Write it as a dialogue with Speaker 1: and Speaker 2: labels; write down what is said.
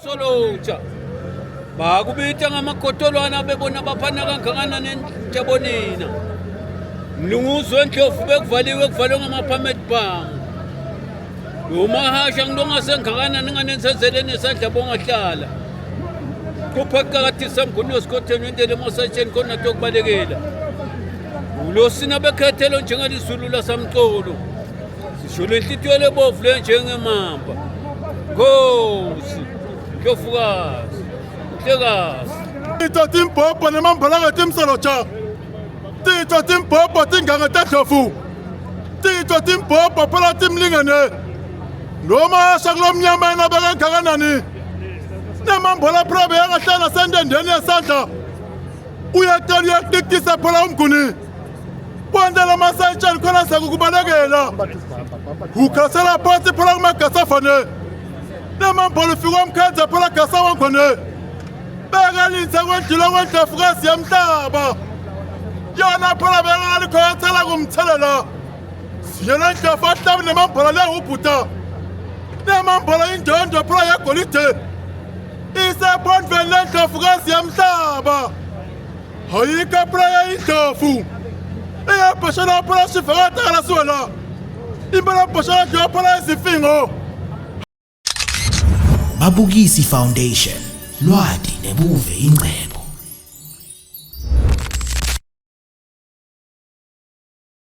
Speaker 1: Solotsha bakubita ngamakotolwana bebona baphana kangakanani entebonina mlunguzi wendlovu bekuvaliwe kuvalwe ngamaphamet bhangu umahasha ngilongasengakanani nganensenzele nesandla bongahlala kupha kuqakathisa mnguni wesikhotheni wentele emosatsheni khona tokubalekela ulosina bekhethelo njengelizulu lasamcolo Sisho lenhlitiyo lebovu le njengemamba. Nkosi, Ndlovukazi, Nhlekazi.
Speaker 2: Titho timbhobho nemambalanga timsolotsha. Titho timbhobho tingange tadlovu. Titho timbhobho phela timlingane. Noma asha kulomnyama yena bekangakanani. Nemambola phela beyangahlala sentendeni yesandla. Uyacela uyaqikisa phela umguni. Kwandela masayitsheni khona sekukubalekela. Ugasela phansi phela kumagasa fane. Nemambolo ufika umkhanza phela gasa wankhone. Beka litha kwedlula kwendlovukazi yemhlaba. Yona phela bekalikhonyathela kumthelela. Siyena ndlovu ahlabi nemambolo lehubhuta. Nemambolo indondo phela yegolide. Isephondvweni lendlovukazi yemhlaba. Ayikho phela indlovu. Eyabhashela phela sivakatala siwela. Impela bhashela dliwa phela izifingo.
Speaker 3: Babukisi Foundation lwati nebuve ingcebo.